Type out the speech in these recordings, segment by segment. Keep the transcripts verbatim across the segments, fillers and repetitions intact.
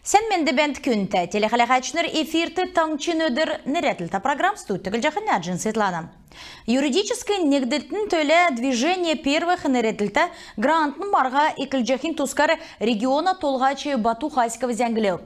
Сән менд бәәнт, күндтә телехәләһәчнр! Эфирт «Таңһчин өдр» нерәдлтә программ. Студьд Түглҗәхнә Җин Светлана. Юридическ негдлтин төлә «Движение первых» нерәдлтә грантын марһа эклҗәхин тускар региона толһач Бату Хасиков зәңглв.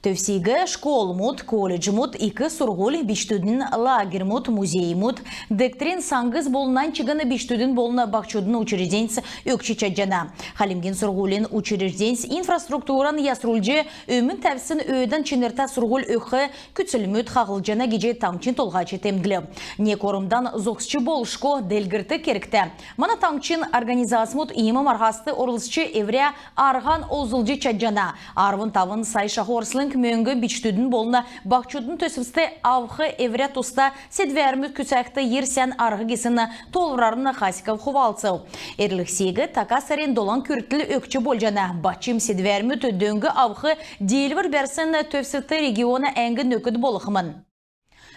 Төвсиг школмуд, колледжмуд, ик сурһуль, бичкдүдин лагерьмуд, музеймуд, дегтрин саңгс болн нань чигн бичкдүдин болн баһчудын учрежденьс өгч чадҗана. Хальмгин сурһулин учрежденьс инфраструктуран ясрулҗ, өмн тәвсн өөдән чинртә сурһуль өгх күцлмүд хаһлҗана гиҗ таңһчин толһач темдглв. Нег ормдан зогсч болшго, делгрлт кергтә. Мана таңһчин организацмуд иим марһаст орлцҗ, эврә арһан олзлҗ чадҗана. Арвн тавн сай шаху арслң мөңг бичкдүдин болн баһчудын төсвст авх эврә туста седвәрмүд күцәхд йир сән арһ гисн тоолврарн Хасиков хувалцв. Эрлһсиг така сарин долан күртл өгч болҗана. Бачм седвәрмүд дөң авх диилвр бәрсн төвсвт региона әңг нөкд болхмн.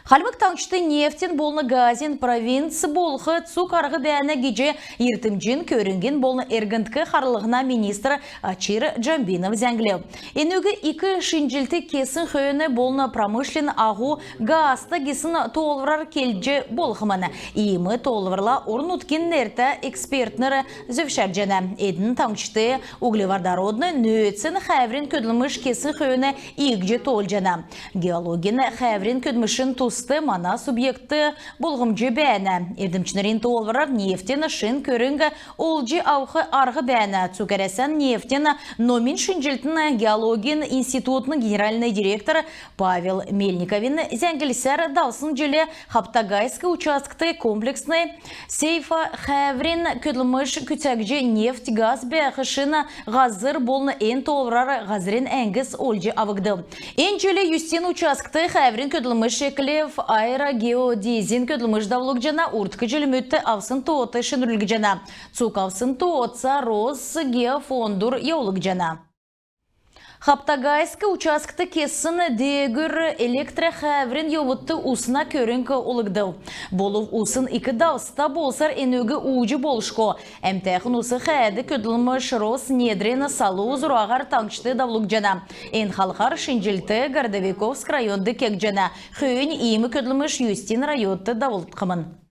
Хальмг Таңһчд нефтин болн газин провинц болх цуг арһ бәәнә гиҗ йиртмҗин, көрңгин болн эргндк харлһна министр Очир Джамбинов зәңглв. Энүг ик шинҗллт кесн хөөн болн промышленн аһу газта гисн тоолврар келҗ болхмн. Иим тоолврла орн-нутгин нертә экспертнр зөвшәрҗәнә. Эдн таңһчд углеводородн нөөцин хәәврин көдлмш кесн хөөн иигҗ тоолҗана. Геологин хәәврин көдлмшин туст мана субъектд болмҗ бәәнә. Эрдмчнрин тоолврар нефтин шин көрңг олҗ авх арһ бәәнә. Цуг Әрәсән нефтин номин шинҗллтин геологин институтын генеральный директор Павел Мельниковин зәңглсәр, давсн җил Хаптагайск участкт комплексный сейфа хәәврин көдлмш күцәгдҗ, нефть, газ бәәх шин һазр болн эн тоолврар һазрин әңгс олҗ авгдв. Эн җил Юстин участкт хәәврин көдлмш эклв. Аэрогеодезин көдлмш давулгдҗана. Урдк җилмүдт авсн тоот шинрүлгдҗәнә. Цуг авсн тоотан Росгеофондур йовулгдҗана. Хаптагайск участкт кесн деегүр электр хәәврин йовудт усна көрң олгдв. Болв усн ик давста болсар энүг ууҗ болшго. Әмтәхн ус хәәдг көдлмш Роснедрин салу зураһар таңһчд давулгдҗана. Эн халхар шинҗллт Городовиковск районд кегдҗәнә. Хөөннь иим көдлмш Юстин районд давулгдхмн.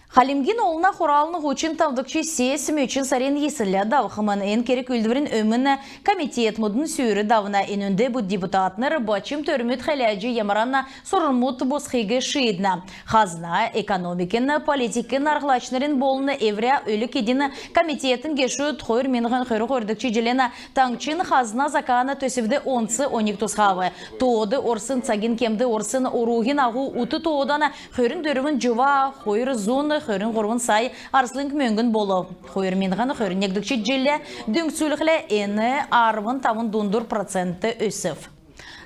Хальмгин Олна Хуралын һучн тавдгч сессь мөчн сарин йиснлә давхмн. Эн керг-үүлдврин өмн комитетмүдин сүүр давна. Энүнд депутатнр бачм төрмүд хәләҗ, ямаран сурврмуд босхиг шииднә. Хазна, экономикин политикин арһлачнрин болн эврә өлг-эдин комитетин гешүд хойр миңһн хөрн хойрдгч җилин таңһчин хазна закана төсвд онц оньг тусхав. Тоод орсн цагин кемд орсн оруһин аһу ут тоодан хөрн дөрвн җува хойр зун хөрн һурвн сай арслң мөңгн болв. Хойр миңһн хөрн негдгч җиллә дүңцүлхлә, эн арвн тавн дундур процент өсв.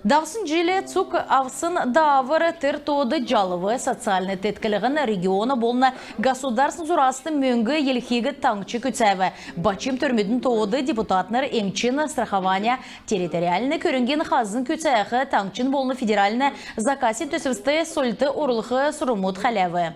Давсн җил цуг авсн даавр, тер тоод җалв, социальн тетклһн, региона болн государственн зураст мөңг йилһиг таңһч күцәв. Бачм төрмүдин тоод депутатнр эмчин страхования территориальн көрңгин хазн күцәх, таңһчин болн федеральн заказин төсвст сольлт орулх сурврмуд хәләв.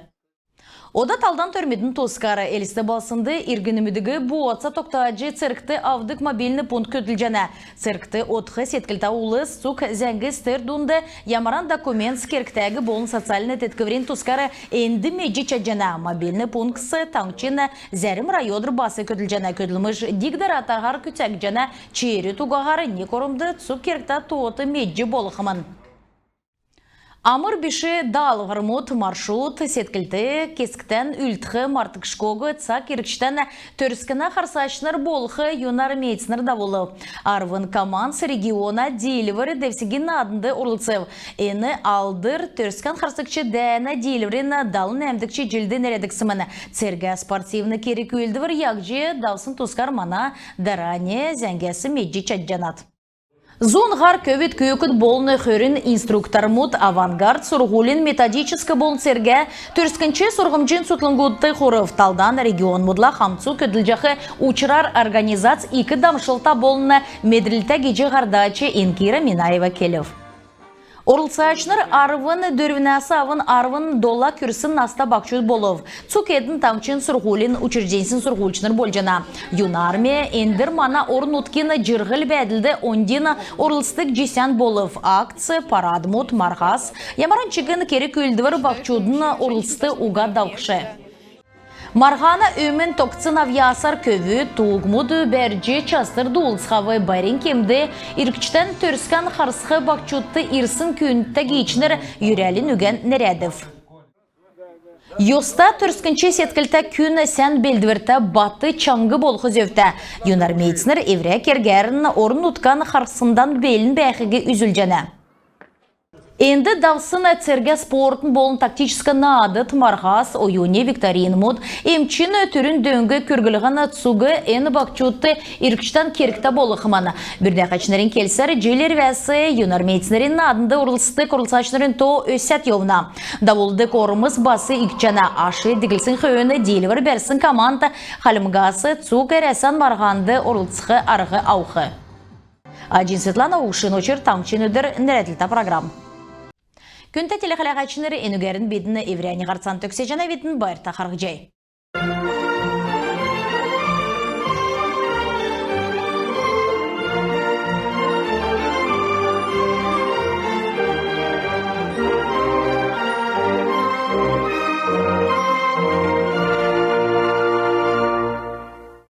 Ода талдан төрмүдин тускар. Элст балһснд иргнмүдиг бооца тогтаҗ цергт авдг мобильн пункт көдлҗәнә. Цергт одх седклтә улс цуг зәңгс, тер дунд ямаран документс кергтәг болн социальн теткврин тускар энд медҗ чадҗана. Мобильн пунктс таңһчин зәрм районар бас көдлҗәнә. Көдлмш диг-даратаһар күцәгдҗәнә. Черүд угаһар нег ормд цуг кергтә тоот медҗ болхмн. Амр биш даалһврмуд, маршрут, седклт кесгтән үлдх, мартгдшго цаг иргчдән Төрскнә харсачнр болх юнармейцнр давулв. Арвн командс региона Диилвр девсңгин нааднд орлцв. Эн Алдр Төрскән харсгч дәәнә диилврин далн нәәмдгч җилд нерәдгдсмн. Цергә спортивн керг-үүлдвр яһҗ давсн тускар мана дарани зәңгәс медҗ чадҗанат. Зун һар көвүд-күүкд болн хөрн инструктормуд «Авангард» сурһулин методическ болн цергә-төрскнч сурһмҗин цутхлңгудт хурв. Талдан регионмудла хамцу көдлҗәх учрар организац ик дамшлта болн медрлтә гиҗ һардач Инкира Минаева келв. Орлцачнр арвн дөрвнәс авн арвн дола күрсн наста баһчуд болв. Цуг эдн таңһчин сурһулин учрежденьсин сурһульчнр болҗана. Юнармия эндр мана орн-нутгин җирһл-бәәдлд оньдин орлцдг җисән болв. Акц, парадмуд, марһас, ямаран чигн керг-үүлдвр баһчудын орлцт уга давхш. Марһана өмн тогтсн авъясар көвүд туугмуд бәрҗ, частр дуулцхав. Байрин кемд иргчдән Төрскән харсх баһчудт ирсн күүндтә гиичнр йөрәлин үгән нерәдв. Йоста төрскнч седклтә күн сән белдвртә, бат, чаңһ болх зөвтә. Юнармейцнр эврә кергәрн орн-нутган харһсндан белн бәәхиг үзүлҗәнә. Энд давсн цергә спортын болн тактическ наадд, марһас, оюни викторинмуд, эмчин түрүн дөң күрглһн — цуг эн баһчудт иргчдән кергтә болхмн. Бүрдәһәчнрин келсәр, җил ирвәс юнармейцнрин нааднд орлцдг орлцачнрин то өсәд йовна. Давулдг ормс бас икдҗәнә. Аш диглсн хөөн диилвр бәрсн команд Хальмгас цуг Әрәсән марһанд орлцх арһ авх. Аҗин Светлана, Угшин Очр, «Таңһчин өдр» нерәдлтә программ. Күндтә телехәләһәчнр, энүгәрн бидн эврәннь һарцан төгсәҗәнәвидн. Байрта харһцхай.